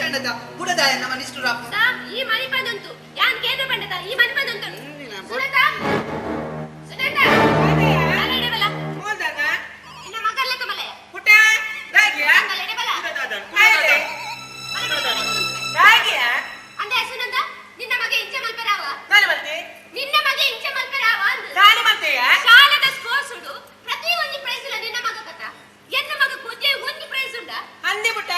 ಅಂಡದ ಬುಡದಾಯ ನಮ್ಮ ನಿಷ್ಠುರಾಪು ಸಾ ಈ ಮನಿಪದಂತು ಯಾನ್ ಕೇಂದ್ರ ಪಂಡತ ಈ ಮನಿಪದಂತು. ಸುನಂದ, ಸುನಂದ, ಅಲ್ಲ ಎಡೆ ಬಲ. ಮೂಲ್ದಾಗ ಇನ್ನ ಮಗರ್ಲೆ ತಮಲೆ. ಪುಟ್ಟ ರಾಗಿಯಾ? ಅಲ್ಲ ಎಡೆ ಬಲ. ಹಾಯ್ಲೆ. ರಾಗಿಯಾ? ಅಂದೆ ಸುನಂದ, ನಿನ್ನ ಮಗ ಇಂಚೆ ಮಲ್ಪರಾವ? ನಾನು ಮಲ್ತೆ. ನಿನ್ನ ಮಗ ಇಂಚೆ ಮಲ್ಪರಾವ ಅಂದ್. ನಾನು ಮಲ್ತೆಯಾ? ಶಾಲೆದ ಸ್ಪೋರ್ಟ್ಸ್ ಉಂಡು, ಪ್ರತಿ ಒಂಜಿ ಪ್ರೈಸ್ ಇಲ್ಲ ನಿನ್ನ ಮಗ ಕಥ. ಎನ್ನ ಮಗ ಒಂಜೇ ಒಂಜಿ ಪ್ರೈಸ್ ಉಂಡ? ಅಂದೆ ಪುಟ್ಟ.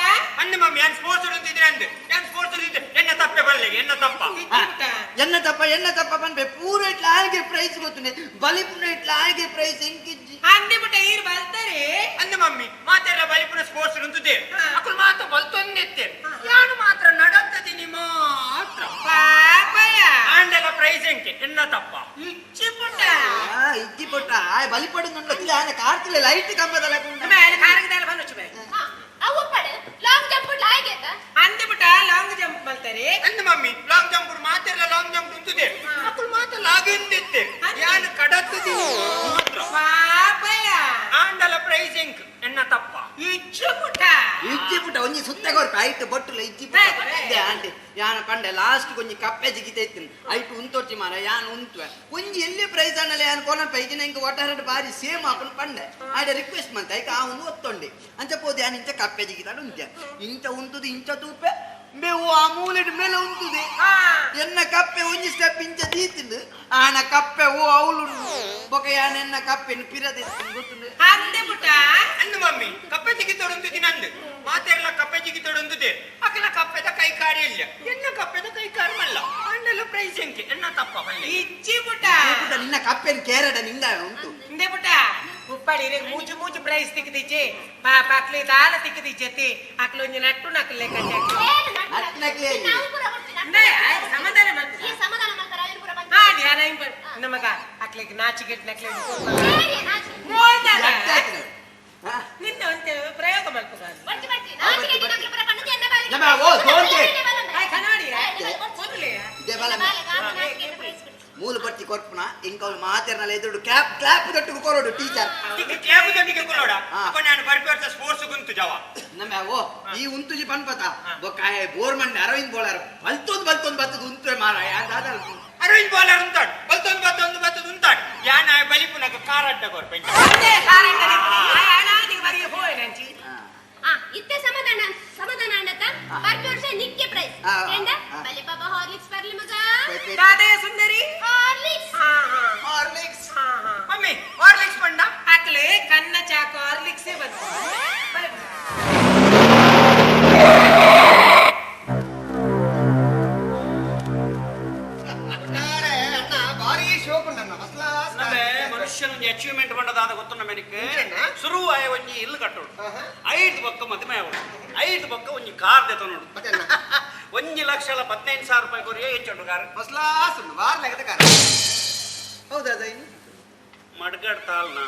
ಅಂದೆ ಮಮ್ಮಿ, ಯಾನ್ ಸ್ಪೋರ್ಟ್ಸ್ ಅಂತಿದ್ರೆ ಅಂದೆ, ಯಾನ್ ಸ್ಪೋರ್ಟ್ಸ್ ಇದ್ದೆ, ಎನ್ನ ತಪ್ಪೆ ಬಲ್ಲೆಗೆ, ಎನ್ನ ತಪ್ಪ. ಇಜ್ಜಿ ಪುಟ್ಟ. ಎನ್ನ ತಪ್ಪ, ಎನ್ನ ತಪ್ಪ ಪನ್ಪೆ ಪೂರ ಇಟ್ಲ ಆಯ್ಗೆ ಪ್ರೈಸ್ ಗೊತ್ತುನೆ, ಬಲಿಪುನ ಇಟ್ಲ ಆಯ್ಗೆ ಪ್ರೈಸ್ ಎಂಕಿಜ್ಜಿ. ಅಂದೆ ಪುಟ್ಟ, ಈರ್ ಬಲ್ತಾರೆ. ಅಂದೆ ಮಮ್ಮಿ, ಮಾತೆಲ್ಲ ಬಲಿಪುನ ಸ್ಪೋರ್ಟ್ಸ್ ಅಂತಿದ್ದೆ. ಹಾ. ಅಕುಲು ಮಾತ ಬಲ್ತೊಂದಿತ್ತೆ, ಯಾನು ಮಾತ್ರ ನಡತ್ತದಿನಿ ಮಾತ್ರ. ಪಾಪಯ್ಯ. ಆಂಡೆಲ ಪ್ರೈಸ್ ಎಂಕೆ, ಎನ್ನ ತಪ್ಪ. ಇಜ್ಜಿ ಪುಟ್ಟ. ಇಜ್ಜಿ ಪುಟ್ಟ, ಆಯ್ ಬಲಿಪಡು ನುಂಡ ಆನೆ ಕಾರ್ತಿಲೆ ಲೈಟ್ ಕಂಬದಲ್ಲ. ಅಮ್ಮ, ಅಲ್ಲಿ ಕಾರಗದಾಲ ಬಂದು ಬೇ. ಹಾ, ಅವು ಪಡೆ ಲಾಂಗ್ ಜಂಪ್ ಆಯ್ಗೆತ. ಅಂದೆ ಪುಟ್ಟ, ಲಾಂಗ್ ಜಂಪ್ ಮಲ್ತಾರೆ. ಅಂದೆ ಮಮ್ಮಿ, ಲಾಂಗ್ ಜಂಪ್ ಮಾತೆಲ್ಲ ಲಾಂಗ್ ಜಂಪ್ ಅಂತಿದ್ದೆ, ಅಕುಲು ಮಾತ ಲಾಗಿಂದಿತ್ತೆ, ಯಾನು ಕಡತ್ತದಿನಿ ಮಾತ್ರ. ಪಾಪಯ್ಯ. ಆಂಡಲ ಪ್ರೈಸ್ ಎಂಕ್, ಎನ್ನ ತಪ್ಪ. ಇಜ್ಜಿ ಪುಟ್ಟ. ಇಜ್ಜಿ ಪುಟ್ಟ, ಒಂಜಿ ಸುತ್ತ ಕೊರ್ಪ ಐಟ್ ಬೊಟ್ಟುಲ ಇಜ್ಜಿ ಪುಟ್ಟ. ಇದೆ ಆಂಟಿ, ಯಾನ ಪಂಡೆ ಲಾಸ್ಟ್ ಒಂಜಿ ಕಪ್ಪೆ ಜಿಗಿತ ಇತ್ತಿನ ಐಟ್ ಉಂತೊರ್ಚಿ ಮಾರ, ಯಾನ್ ಉಂತುವೆ ಒಂಜಿ ಎಲ್ಲಿ ಪ್ರೈಸ್ ಅನ್ನಲ್ಲ ಯಾನ್ ಕೊನಪ ಇಜಿನ ಇಂಕ ಒಟ್ಟಾರೆ ಬಾರಿ ಸೇಮ್ ಆಪನ್ ಪಂಡೆ. ಆಯ್ಡ ರಿಕ್ವೆಸ್ಟ್ ಮಂತ ಐಕ ಆ ಒಂದು ಒತ್ತೊಂಡೆ ಅಂಚ ಪೋದು. ಯಾನ್ ಇಂಚ ಕಪ್ಪೆ ಜಿಗಿತಾಡ ಉಂತ್ಯ, ಇಂಚ ಉಂತುದು ಇಂಚ ತೂಪೆ ಬೇವು ಆ ಮೂಲೆಡ್ ಮೇಲೆ ಉಂತುದೆ. ಹಾ. ಎನ್ನ ಕಪ್ಪೆ ಒಂಜಿ ಸ್ಟೆಪ್ ಇಂಚ ದೀತಿಂದು ಆನ ಕಪ್ಪೆ ಓ ಅವಳುಂಡು ಬೊಕ ಯಾನ್ ಎನ್ನ ಕಪ್ಪೆನ್ ಪಿರದಿತ್ತು ಗೊತ್ತುಂಡು. ಅಂದೆ ಪುಟ್ಟ. ಅಂದು ಮಮ್ಮಿ, ಕಪ್ಪೆ ಜಿಗಿತೊಡೊಂದು ನಂದು ಮಾತೆಲ್ಲ ಕಪ್ಪೆ ಜಿಗಿತೊಡೊಂದುದೆ, ಅಕಲ ಕಪ್ಪೆದ ಕೈ ಕಾರಿ ಇಲ್ಲ, ಎನ್ನ ಕಪ್ಪೆದ ಕೈ ಕಾರು ಮಲ್ಲ, ಆಂಡಲ ಪ್ರೈಸ್ ಎಂಕೆ, ಎನ್ನ ತಪ್ಪ ಬಲ್ಲೆ. ಇಜ್ಜಿ ಪುಟ್ಟ. ಈ ಪುಟ್ಟ, ನಿನ್ನ ಕಪ್ಪೆನ್ ಕೇರಡ ನಿಂದ ಉಂಟು. ಇಂದೆ ಪುಟ್ಟ, ಉಪ್ಪಾಡಿ ಇರೆಗ್ ಮೂಜು ಮೂಜು ಪ್ರೈಸ್ ತಿಕ್ಕದಿಜ್ಜಿ. ಪಾಪ, ಅಕ್ಲಿ ದಾಲ ತಿಕ್ಕದಿಜ್ಜತಿ. ಅಕ್ಲು ಒಂಜಿ ನಟ್ಟು ನಕ್ಲೆ ಕಟ್ಟೆ. ಏನು ನಟ್ಟು? ನಟ್ನಕ್ಲೆ. ನಾವು ಪೂರ ಕೊಡ್ತೀನಿ. ಅಂದೆ ಆಯ್ತು, ಸಮಾಧಾನ ಮಾಡ್ತೀನಿ. ಈ ಸಮಾಧಾನ ಮಾಡ್ತಾರ ಏನು ಪೂರ ಬಂದು. ಹಾ, ಧ್ಯಾನ ಇಂಪ ನಮಗ ಅಕ್ಲಿಗೆ ನಾಚಿಗೆಟ್ ನಕ್ಲೆ. ಏರಿ ನಾಚಿ. ಮೋಲ್ದಾಗ ಎಟ್ಟಾಯ್ತು? ಹಾ? ನಿನ್ನ ಒಂತೆ ಪ್ರಯೋಗ ಮಲ್ಪುಗ. ಬರ್ತಿ ಬರ್ತಿ ನಾಚಿಗೆ ನಕ್ಲೆ ಪೂರ ಪಂಡದು ಎನ್ನ ಬಾಲಿಗೆ. ನಮ್ಮ ಓ, ದೋಂಟಿ. ಆಯ್ ಕನ್ನಡಿ ಕೊರ್ಲಿ. ಇದೇ ಬಲ. ನಾಚಿಗೆ ಪ್ರೈಸ್ ಕೊಡ್ತೀನಿ. ಮೂಲು ಬರ್ತಿ ಕೊರ್ಪುನ ಇಂಕವ್ಲು ಮಾತೆರ್ನಲ್ಲ ಎದುರು ಕ್ಲಾಪ್ ಕ್ಲಾಪ್ ದೊಟ್ಟಿಗೆ ಕೊರೋಡು ಟೀಚರ್. ಈಗ ಕ್ಯಾಬ್ ದೊಡ್ಡಿಗೆ ಕೊಲ್ಲೋಡ. ಹಾ. ಅಪ್ಪ, ನಾನು ಬರ್ಪಿ ಸ್ಪೋರ್ಟ್ಸ್ ಗುಂತು ಜಾವ. ನಮ್ಮ ಓ ಈ ಉಂತುಜಿ ಪನ್ಪತ ಬೊಕ್ಕಾಯ ಬೋರ್ ಮಂಡೆ ಅರವಿಂದ್ ಬೋಳಾರ ಬಲ್ತೊಂದು ಬಲ್ತೊಂದು ಬತ್ತದ ಉಂತುವೆ ಮಾರ ಯಾನ್ ದಾದ. ಅರವಿಂದ್ ಬಾಲರ್ ಉಂತಾಡ್, ಬಲ್ತೊಂದು ಬತ್ತೊಂದು ಬತ್ತದ ಉಂತಾಡ್, ಯಾನ ಬಲಿಪುನಗ ಕಾರಡ್ಡ ಕೊರ್ಪೆ. ಅಂದೆ ಕಾರಂಡ ಅನಾದಿಗೆ ಬರಿಗೆ ಹೋಯ್ ನಂಚಿ. ಆ, ಇತ್ತೆ ಸಮಾಧಾನ ಸಮಾಧಾನ ಅಂಡತ. ಬರ್ಪಿ ವರ್ಷ ನಿಕ್ಕೆ ಪ್ರೈಸ್. ಆ, ಎಂದ? ಆ. ಬಲೆ ಪಾಪ, ಹಾರ್ಲಿಕ್ಸ್ ಬರ್ಲಿ ಮಗ. ದಾದೆಯ ಸುಂದರಿ. ಹಾರ್ಲಿಕ್ಸ್. ಹಾ ಹಾ. ಹಾರ್ಲಿಕ್ಸ್. ಹಾ ಹಾ. ಮಮ್ಮಿ, ಹಾರ್ಲಿಕ್ಸ್ ಪಂಡ? ಅಕ್ಲೆ ಕನ್ನ ಚಾಕು ಹಾರ್ಲಿಕ್ಸೇ ಬಂತು. ಬಲೆ. ಅಣ್ಣ, ಭಾರಿ ಶೋಕ್ ಉಂಡಣ್ಣ ಫಸ್ಟ್. ನಮ್ಮೆ ಮನುಷ್ಯನ ಒಂಜಿ ಅಚೀವ್ಮೆಂಟ್ ಬಂಡದಾದ ಗೊತ್ತು ನಮ್ಮೆನಕ್ಕೆ? ಎಂಚಣ್ಣ? ಸುರು ಆಯ ಒಂಜಿ ಇಲ್ಲು ಕಟ್ಟೋಡು. ಆಹಾ. ಐದು ಬೊಕ್ಕ ಮದುವೆ ಆವಡು, ಐದು ಬೊಕ್ಕ ಒಂಜಿ ಕಾರ್ ದೆತ ನೋಡು. ಮತ್ತೆ ಅಣ್ಣ? 1,15,000 ರೂಪಾಯಿ ಕೊರಿಯ ಎಂಚುಂಡು ಕಾರ್? ಫಸ್ಟ್ ಕ್ಲಾಸ್ ಉಂಡು, ಬಾರ್ ಲೆಕ್ಕದ ಕಾರ್. ಹೌದಾ ದೈನಿ? ಮಡ್ಗಡ್ ತಾಲ್ ನಾ.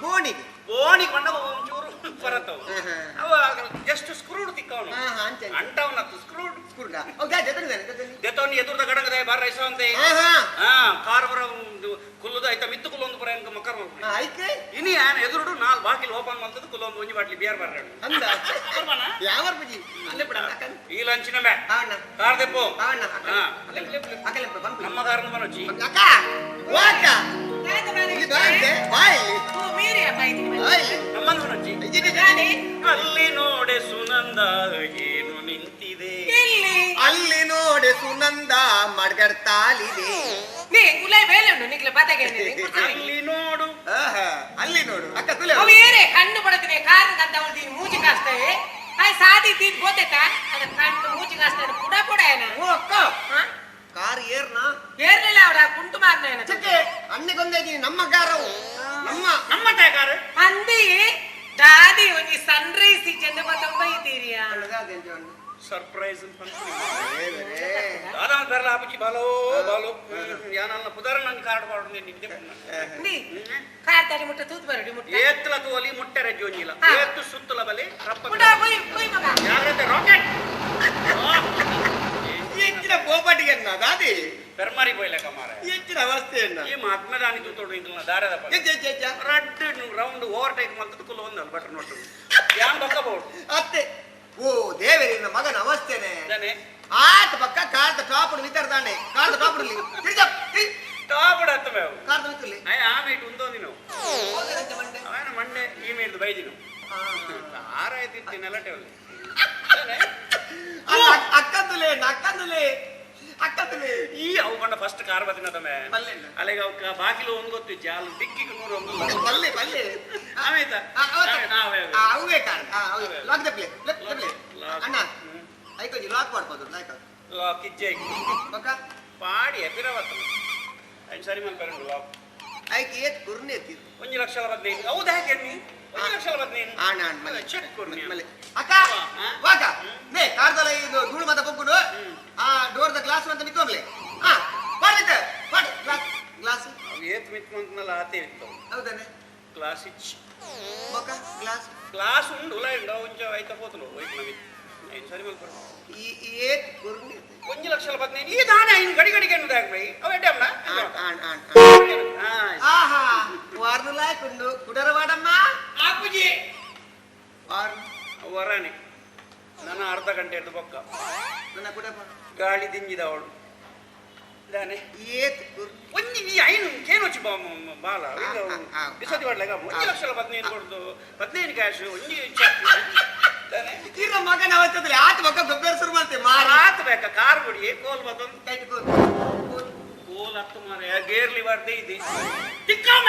ಬೋಣಿಗೆ. ಬೋಣಿ ಕೊಂಡ ಒಂಚೂರು ಬರತ್ತವು. ಆಹಾ. ಅವ ಜಸ್ಟ್ ಸ್ಕ್ರೂಡ್ ತಿಕ್ಕವನು. ಆಹಾ, ಅಂಚೆ, ಅಂಚೆ. ಅಂಟವನತ್ತು ಸ್ಕ್ರೂಡ್. ಸ್ಕೂಲ್ಗ ಹೌದಾ? ಜೊತೆ ಜೊತೆ. ದೆತವನಿ ಎದುರ್ದ ಗಡಂಗದ ಬಾರ್ ರೈಸವಂತೆ. ಆಹಾ. ಹಾ, ಕಾರ್ ಬರ ಕುಲ್ಲುದು ಆಯ್ತಾ ಮಿತ್ತು ಕುಲ್ಲೊಂದು ಪುರ ಎಂಕ ಮಕ್ಕರ್ ಮಲ್ಪುನಿ. ಐಕೆ. ಇನಿ ಆನ್ ಎದುರುಡು ನಾಲ್ ಬಾಕಿಲ್ ಓಪನ್ ಮಲ್ತದು ಕುಲ್ಲೊಂದು ಒಂಜಿ ಬಾಟ್ಲಿ ಬಿಯರ್ ಬರ್ರೆ. ಅಂದ. ಬರ್ಬಾನ? ಯಾವ ಬುಜಿ ಅಲ್ಲೇ ಬಿಡ ಅಕ್ಕ. ಈ ಲಂಚಿನ ಮೇ. ಹಾ ಅಣ್ಣ. ಕಾರ್ ದೆಪ್ಪು. ಹಾ ಅಣ್ಣ. ಹಾ. ಅಕ್ಕಲೆ ಬಂತು. ನಮ್ಮ ಕಾರನ್ನು ಬನೋಚಿ. ಅಕ್ಕ, ಓ ಅಕ್ಕ. ದಾದ ಬಾಲೆ. ಇಲ್ಲಿ ಬಾ ಅಂತೆ, ಬಾಯ್. ಓ ಮೀರಿ ಅಪ್ಪ ಇದು. ಬಾಯ್. ನಮ್ಮನ್ನು ಬನೋಚಿ. ಇಜ್ಜಿ, ಇಜ್ಜಿ, ದಾದೆ? ಇಜ್ಜಿ. ಅಲ್ಲಿ ನೋಡೆ ಸುನಂದ ಏನು ನಿಂತಿದೆ. ಎಲ್ಲಿ? ಅಲ್ಲಿ ನೋಡೆ ಸುನಂದ ಮಡ್ಗಡ್ ತಾಲಿದೆ. ನೀ ಗುಲಾಯ್ ಬೇಲೆ ಉಂಡು ನಿಕ್ಲೆ ಪತಗೆ. ಅಲ್ಲಿ ನೋಡು. ಆಹಾ, ಅಲ್ಲಿ ನೋಡು ಅಕ್ಕ ತುಲೆ. ಅವು ಏರೆ ಕಣ್ಣು ಪಡತೀನಿ ಕಾರ್ ಅಂತ ಅವ್ಳು ಮೂಜಿ ಕಾಸ್ತವೆ. ಆಯ್ ಸಾದಿ ತೀದ್ ಗೊತ್ತಾಯ್ತಾ? ಅದ ಕಣ್ಣು ಮೂಜಿ ಕಾಸ್ತಾನೆ ಪುಡ ಪುಡ ಏನ. ಓ ಅಕ್ಕ. ಹಾ? ಕಾರ್ ಏರ್ನಾ? ಏರ್ಲಿಲ್ಲ, ಅವರ ಕುಂಟು ಮಾರ್ನ ಏನ. ಚಕ್ಕೆ ಅನ್ನಿಗೊಂದೇ ನಮ್ಮ ಕಾರವು ನಮ್ಮ. ನಮ್ಮ ಕಾರು. ಅಂದಿ ದಾದಿ ಒಂಜಿ ಸನ್ರೈಸ್ ಚೆಂದ ಬತ್ತೊಂಬೈತೀರಿಯಾ? ಸರ್ಪ್ರೈಸ್ ಅಂತ. ದೇವರೇ. ದಾದಾ ಬೆರಲ ಹಾಪುಚಿ ಬಾಲೋ ಬಾಲೋ ಯಾನಲ್ಲ ಪುದರ ನನ್ ಕಾರ್ಡ್ ಪಾಡು ನಿದ್ದೆ. ನೀ ಕಾರ್ ತಡಿ ಮುಟ್ಟ ತೂತ್ ಬರಡಿ ಮುಟ್ಟ. ಏತ್ತಲ ತೋಲಿ ಮುಟ್ಟೆರೆ ಜೋನಿಲ. ಹಾ. ಏತ್ತು ಸುತ್ತಲ ಬಲಿ ರಪ್ಪ. ಪುಡ ಕೊಯ್ ಕೊಯ್ ಮಗ. ಜಾಗ್ರತೆ, ರಾಕೆಟ್. ಹೆಚ್ಚಿನ ಪೋಪಾಟಿಗೆ ಅನ್ನ ದಾದಿ. ಪೆರ್ಮಾರಿ ಪೋಯ್ಲೆಕ ಮಾರ. ಹೆಚ್ಚಿನ ಅವಸ್ಥೆ ಅನ್ನ. ಈ ಮಹಾತ್ಮದಾನಿ ತೂತೋಡು ಇಂಕಲ್ನ ದಾರದ. ಹೆಚ್ಚ ಹೆಚ್ಚ ಹೆಚ್ಚ. ರಡ್ಡ್ ರೌಂಡ್ ಓವರ್ ಟೇಕ್ ಮಲ್ತದ ಕುಲ್ಲ ಒಂದಲ್ಲ ಬಟರ್ ನೋಟು ಯಾನ್ ಬಕ್ಕ ಬೋಡು. ಅತ್ತೆ, ಓ ದೇವರಿನ ಮಗನ ಅವಸ್ಥೆ. ದಾನೆ ಆತ ಪಕ್ಕ ಕಾರ್ದ ಟಾಪ್ ವಿತರ್ದಾನೆ ಕಾರ್ದ ಟಾಪ್ ತಿರ್ಜಪ್ ಟಾಪ್ ಅತ್ತ ಮೇವು ಕಾರ್ದ ಮಿತ್ತುಲಿ ಅಯ್ಯ ಆಮೇಟ್ ಉಂದೋದಿನು ಅವನ ಮಂಡೆ ಈ ಮೇಡ್ದು ಬೈದಿನು ಆರಾಯ್ತಿತ್ತು ನೆಲಟೆವಲ್ಲಿ ಅಕ್ಕಂದುಲೆ ಅಕ್ಕಂದುಲೆ ಅಕ್ಕಂದುಲೆ ಈ ಅವು ಬಂಡ ಫಸ್ಟ್ ಕಾರ್ ಬತ್ತಿನ ತಮ್ಮೆ ಅಲ್ಲಿಗೆ ಅವಕ್ಕ ಬಾಗಿಲು ಒಂದು ಗೊತ್ತು ಜಾಲು ದಿಕ್ಕಿಗೆ ನೂರು ಒಂದು ಬಲ್ಲೆ ಬಲ್ಲೆ ಆಮೇತ ಅವೇ ಕಾರ್ ಲಾಕ್ ದಪ್ಲೆ ದಪ್ಲೆ ಅಣ್ಣ ಐಕೋಜಿ ಲಾಕ್ ಮಾಡ್ಬೋದು ಲಾಕ್ ಲಾಕ್ ಇಜ್ಜೆ ಬಕ್ಕ ಪಾಡಿ ಎಪಿರವತ್ತ ಐದು ಸರಿ ಮಲ್ ಬರಂಡು ಲಾಕ್ ಐಕೆ ಏತ್ ಕುರ್ನೆ ಎತ್ತಿ 1 ಲಕ್ಷ 15 ಹೌದಾ ಹೇಗೆ ನೀ 1 ಲಕ್ಷ 15 ಆಣ ಆಣ ಮಲೆ ಚೆಕ್ ಕೊಡಿ ಮಲೆ ಅಕ್ಕ ವಾಕ ನೇ ಕಾರ್ದಲ ಇದು ಧೂಳು ಮತ ಪೊಕ್ಕುಡು ಆ ಡೋರ್ the glass ಅಂತ ಮಿತ್ತೋಮ್ಲೆ ಆ ಪಾಡಿತ ಪಾಡ್ ಗ್ಲಾಸ್ ಗ್ಲಾಸ್ ಅವು ಏತ್ ಮಿತ್ಮಂತನಲ್ಲ ಆತೆ ಇತ್ತು ಹೌದಾನೆ ಗ್ಲಾಸ್ ಇಚ್ ಬೊಕ ಗ್ಲಾಸ್ ಗ್ಲಾಸ್ ಉಂಡು ಉಲ ಉಂಡು ಒಂಚ ಐತ ಪೋತುಂಡು ಹೋಯ್ತು ನಮಿ ಐದು ಸರಿ ಮಲ್ಪ ಈ ಏತ್ ಕುರ್ನೆ 1 ಲಕ್ಷ 15 ಈ ದಾನೆ ಐನು ಗಡಿ ಗಡಿಗೆ ಎನ್ನುದು ಯಾಕೆ ಬೈ ಅವ ಎಡ್ಡೆ ಅಮ್ಮ ಆಣ್ ಆಣ್ ಆಹಾ ವಾರ್ನುಲಾಯ್ಕೊಂಡು ಕುಡರವಾಡಮ್ಮ ಆಪುಜಿ ವಾರ್ ವರಾನೆ ನನ್ನ ಅರ್ಧ ಗಂಟೆ ಎದ್ದು ಬೊಕ್ಕ ನನ್ನ ಕುಡಪ್ಪ ಗಾಳಿ ದಿಂಜಿದ ಅವಳು ದಾನೆ ಏತ್ ಕುರ್ ಒಂಜಿ ಈ ಐನು ಕೇನೊಚ್ಚಿ ಬಾಲ ಬಿಸತಿ ಮಾಡ್ಲಾಗ 1 ಲಕ್ಷ 15 ಕೊಡ್ದು 15 ಕ್ಯಾಶ್ ಒಂಜಿ ಚೆಕ್ ದಾನೆ ಇರ ಮಗನ ಅವಸ್ಥೆದಲ್ಲಿ ಆತ ಬೊಕ್ಕ ಗೊಬ್ಬರ ಶುರು ಮಾಡ್ತೆ ಮಾರ ಆತ ಬೇಕ ಕಾರ್ ಗುಡಿ ಕೋಲ್ ಬತ್ತೊಂದು ಟೈಟ್ ಕೋಲ್ ಕೋಲ್ ಕೋಲ್ ಹತ್ತು ಮಾರ ಗೇರ್ಲಿ ಬರ್ದೆ ಇದೆ ತಿಕ್ಕಾಮ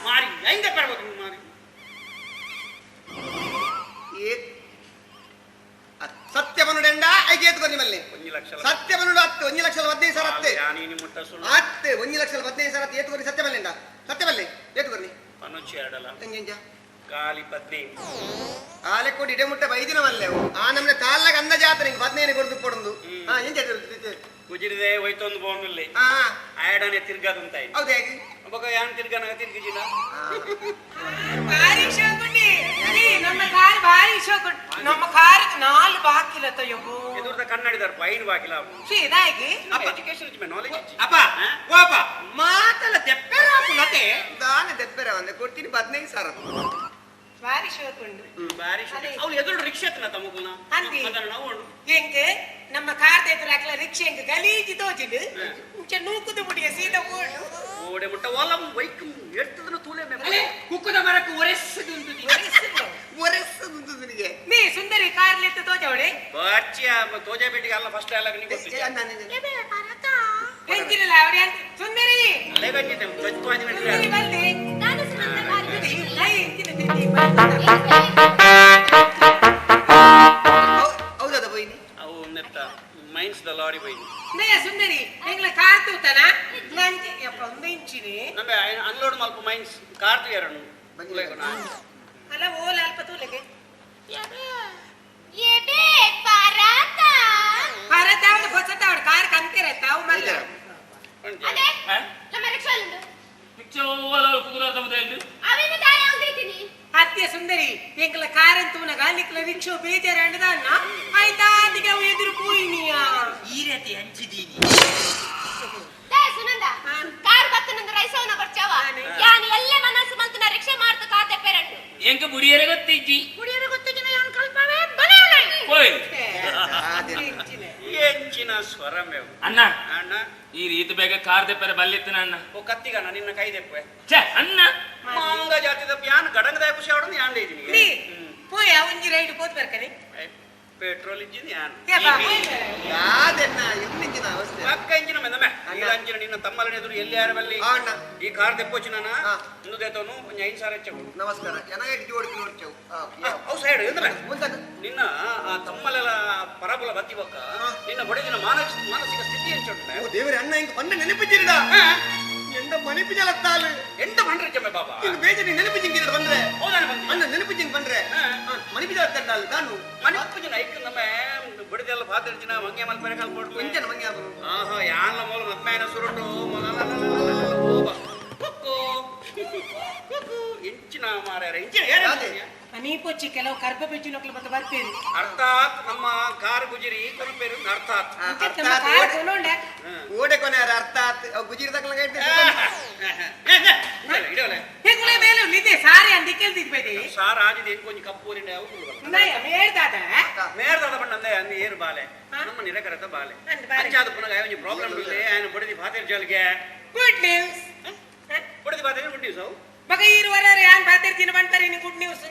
ಮಾರಿ ಹೆಂಗ ಪರ್ಬೋದು ಮಾರಿ ಏತ್ ಸತ್ಯವನುಡೆಂಡ ಐದು ಏತ್ ಕೊನ್ನಿ ಮಲ್ಲಿ 1 ಲಕ್ಷ ಸತ್ಯವನುಡು ಹತ್ತು 1 ಲಕ್ಷ 15 ಸಾವಿರ ಹತ್ತೆ ನೀನು ಮುಟ್ಟ ಸುಳ್ಳು ಹತ್ತೆ 1 ಲಕ್ಷ 15 ಸಾವಿರ ಏತ್ ಕೊನ್ನಿ ಸತ್ಯವಲ್ಲಿಂಡ ಸತ್ಯವಲ್ಲಿ ಏತ್ ಕೊನ್ನಿ ಪನೊಚ್ಚಿ ಎರಡಲ್ಲ ಎಂಜ ಖಾಲಿ 15 ಆಲೆ ಕೊಡಿ ಇಡೆ ಮುಟ್ಟ ಬೈದಿನ ಮಲ್ಲೆ ಆ ನಮ್ನೆ ತಾಲ್ಲಾಗ ಅಂದಾಜಾತ ನಿಂಗೆ 15 ಕೊಡ್ದು ಕೊಡೊಂದು ಹಾ ಎಂಜ ಕುಜಿರಿದೆ ಹೋಯ್ತೊಂದು ಬೋನಲ್ಲಿ ಹಾ ಆಯಡನೆ ತಿರ್ಗಾದಂತ ಹೌದು ಹೇಗೆ ಒಬ್ಬ ಯಾನ್ ತಿರ್ಗಾನಾಗ ತಿರ್ಗಿಜಿಲ್ಲ ಭಾರಿ ಶೋಕುಂಡಿ ನಮ್ಮ ಕಾರ್ ಭಾರಿ ಶೋಕುಂಡು ನಮ್ಮ ಕಾರ್ 4 ಬಾಕಿಲ ತಯ್ಯೋ ಎದುರ್ದ ಕನ್ನಡಿದಾರ ಐದು ಬಾಕಿಲ ಇದಾಗಿ ಎಜುಕೇಶನ್ ನಾಲೆಜ್ ಅಪ್ಪ ಓಪ ಮಾತಲ್ಲ ದೆಪ್ಪೆರ ಹಾಕುನತೆ ದಾನೆ ದೆಪ್ಪೆರ ಒಂದೆ ಕೊಡ್ತೀನಿ 15 ಸಾವಿರ ಭಾರಿ ಶೋಕುಂಡು ಭಾರಿ ಅವ್ಳು ಎದುರು ರಿಕ್ಷಾ ಎತ್ತನ ತಮಗುನ ಅಂದಿ ಅದನ್ನ ನಾವು ಎಂಕೆ ನಮ್ಮ ಕಾರ್ ಎದುರು ಹಾಕ್ಲ ರಿಕ್ಷೆ ಎಂಕೆ ಗಲೀಜಿ ತೋಜಿಂಡು ಮುಂಚೆ ನೂಕುದು ಮುಡಿಯ ಸೀದಾ ಓಡು ಓಡೆ ಮುಟ್ಟ ಓಲ ಬೈಕ್ ಎಡ್ತದನ ತೂಲೆ ಅಲೆ ಕುಕ್ಕುದ ಮರಕ್ಕೆ ಒರೆಸ್ಸುದುಂಟು ಒರೆಸ್ಸುದುಂಟು ನಿನಗೆ ನೀ ಸುಂದರಿ ಕಾರ್ ಲೆತ್ತು ತೋಜವಡೆ ಬಾರ್ಚಿಯ ತೋಜಾ ಬೇಟಿಗೆ ಅಲ್ಲ ಫಸ್ಟ್ ಅಲ್ಲ ನೀವು ಗೊತ್ತಿಲ್ಲ ಎಂಜಿನಲ್ಲ ಅವಡೆ ಸುಂದರಿ ಅಲ್ಲೇ ಬಂದಿದ್ದೆ ತಜ್ವಾಜಿ ಸುಂದರಿ ಬಂದೆ ನಾನು ಸುನಂದ ಭಾರಿ I ಎಂಜಿನ ತಿಂಡಿ ಹೌದದ ಬೈನಿ ಅವು ನೆತ್ತ ಮೈನ್ಸ್ the lorry ಬೈನಿ ನೇ ಸುಂದರಿ ಎಂಗ್ಲ ಕಾರ್ ತೂತನ ನಂಜೆ ಯಪ್ಪ ಒಂದು ಇಂಚಿನಿ ನಮ್ಮೆ ಅನ್ಲೋಡ್ ಮಲ್ಪ ಮೈನ್ಸ್ ಕಾರ್ ತುಯರನು ಅಲ್ಲ ಓಲ ಅಲ್ಪ ತೂಲೆಗೆ ಎಬೆ ಪರಾತ ಪರಾತ ಅವಳು ಹೊಸತ ಅವಳು ಕಾರ್ ಕಂತಿರತ್ತ ಅವು ಮಲ್ಲ ಅದೇ ನಮ್ಮ ರಿಕ್ಷಾ ಉಂಟು ರಿಕ್ಷಾ ಓಲ ಕುದುರೆ ತಮ್ಮದೇನು ಅವೇನು ದಾಯ ಹೋಗ್ತೀನಿ ಅತ್ಯ ಸುಂದರಿ ಎಂಗ್ಲ ಕಾರನ್ ತೂನಗ ಅಲ್ಲಿಕ್ಲ ರಿಕ್ಷಾ ಬೇಜಾರಂಡದ ಅಣ್ಣ ಆಯ್ತಾ ಅದಕ್ಕೆ ಅವು ಎದುರು ಪೋಯಿನಿಯಾ ಈ ರೀತಿ ಹಂಚಿದೀನಿ ಲೇ ಸುನಂದ ಕಾರ್ ಬತ್ತನಂದ ರೈಸವನ ಬರ್ಚಾವ ಯಾನ್ ಎಲ್ಲೆ ಮನಸ್ಸು ಮಂತನ ರಿಕ್ಷಾ ಮಾಡ್ತು ಕಾರ್ ತೆಪ್ಪೆರಂಡು ಎಂಕ ಬುಡಿಯರೆ ಗೊತ್ತಿಜ್ಜಿ ಬುಡಿಯರೆ ಗೊತ್ತಿಜ್ಜಿನ ಯಾನ್ ಕಲ್ಪವೆ ಬಲೆಯಲ್ಲ ಹೋಯ್ ಎಂಚಿನ ಸ್ವರಮೇವು ಅಣ್ಣ ಅಣ್ಣ ಈ ರೀತಿ ಬೇಗ ಕಾರ್ ದೆಪ್ಪರೆ ಬಲ್ಲಿತ್ತನ ಅಣ್ಣ ಓ ಕತ್ತಿಗಣ್ಣ ನಿನ್ನ ಕೈ ದೆಪ್ಪೆ ಛೇ ಅಣ್ಣ ಮಾಂಗ ಜಾತಿದ ಯಾನ್ ಗಡಂಗದಾಯ ಖುಷಿ ಆಡೋದು ಯಾನ್ ಇದ್ದೀನಿ ಪೋಯ ಒಂಜಿ ರೈಡ್ ಪೋತ್ ಬರ್ಕನೆ ಪೆಟ್ರೋಲ್ ಇಂಜಿನ್ ಯಾನ್ ಯಾದೆನ್ನ ಇಂಜಿನ ಅವಸ್ಥೆ ಪಕ್ಕ ಇಂಜಿನ ಮೆಂದಮೆ ಈ ಅಂಜಿನ ನಿನ್ನ ತಮ್ಮಲನೆ ಎದುರು ಎಲ್ಲಿ ಯಾರ ಬಲ್ಲಿ ಅಣ್ಣ ಈ ಕಾರ್ ದೆಪ್ಪೊಚ್ಚು ನಾನ ಇಂದು ದೇತವನು ಒಂಜಿ 5 ಸಾವಿರ ಹೆಚ್ಚು ನಮಸ್ಕಾರ ಎನಗೆ ಜೋಡಿಸಿ ನೋಡ್ಚೆವು ಅವು ಸೈಡ್ ಎಂದಮೆ ನಿನ್ನ ಆ ತಮ್ಮಲೆಲ್ಲ ಪರಬಲ ಬತ್ತಿ ಬೊಕ್ಕ ನಿನ್ನ ಬಡಿದಿನ ಮಾನಸಿಕ ಸ್ಥಿತಿ ಎಂಚುಂಟು ಓ ದೇವರೇ ಅಣ್ಣ ಇಂಕ ಪಂಡ ನೆನಪಿಜಿರಡ ಎಂಡ ಮನಿಪಿಜಲ ತಾಲು ಎಂಟ ಬಂಡ್ರೆ ಜಮ್ಮೆ ಬಾಬಾ ಇಂದು ಬೇಜನಿ ನೆನಪಿಜಿಂಗಿರಡ ಬಂದ್ರೆ ಹೌದಾನೆ ಬಂದೆ ಅಣ್ಣ ನೆನಪಿಜಿಂಗ್ ಬಂದ್ರೆ ಮನಿಪಿಜಲ ತಂಡಾಲ್ ತಾನು ಮನಿಪಿಜನ ಐಕ್ ನಮ್ಮ ಬಡಿದೆಲ್ಲ ಪಾತ್ರಿಜಿನ ಮಂಗೆ ಮಲ್ಪರೆ ಕಾಲ್ ಕೊಡ್ಲು ಒಂಜನ ಮಂಗೆ ಆಪನು ಆಹಾ ಯಾನ್ಲ ಮೂಲ ಮದ್ಮೇನ ಸುರುಟು ಮೊದಲ ಕುಕ್ಕು ಕುಕ್ಕು ಇಂಚಿನ ಮಾರ್ಯಾರ ಇಂಚಿನ ಅದೇ. ನೀಪೊಚ್ಚಿ ಕೆಲವು ಕರ್ಪ ಪೆಚ್ಚಿನೊಕ್ಲು ಮತ್ತೆ ಬರ್ಪೇರು ಅರ್ಥಾತ್ ನಮ್ಮ ಕಾರ್ ಗುಜಿರಿ ಕರುಪೇರು ಅರ್ಥಾತ್ ನಮ್ಮ ಕಾರ್ ಕೊನೊಂಡ ಓಡೆ ಕೊನೆ ಅರ್ಥಾತ್ ಅವು ಗುಜಿರಿ ತಕ್ಕಲ ಇಡೋಲೆ ಹೆಂಗುಲೆ ಮೇಲೆ ಲಿದೆ ಸಾರಿ ಅಂದಿ ಕೆಲ್ದಿದ್ ಬೇಡಿ ಸಾರ್ ಆಜಿದೆ ಎಂಕೊಂಜಿ ಕಪ್ಪೂರಿಂದ ಅವು ನಯ ಮೇರ್ದಾದ ಮೇರ್ದಾದ ಬಣ್ಣಂದೆ ಅಂದು ಏರು ಬಾಲೆ ನಮ್ಮ ನಿರಕರತ ಬಾಲೆ ಅಂಚಾದ ಪುನಗ ಒಂಜಿ ಪ್ರಾಬ್ಲಮ್ ಇಲ್ಲೇ ಆಯನ ಬಡದಿ ಭಾತೇರ್ ಜಲ್ಗೆ ಗುಡ್ ನ್ಯೂಸ್ ಬಡದಿ ಭಾತೇರ್ ಗುಡ್ ನ್ಯೂಸ್ ಅವು ಮಗ ಈರುವರೆ ಯಾನ್ ಭಾತೇರ್ ತಿನ್ನ ಬಂತಾರೆ ನೀ ಗುಡ್ ನ್ಯೂಸ್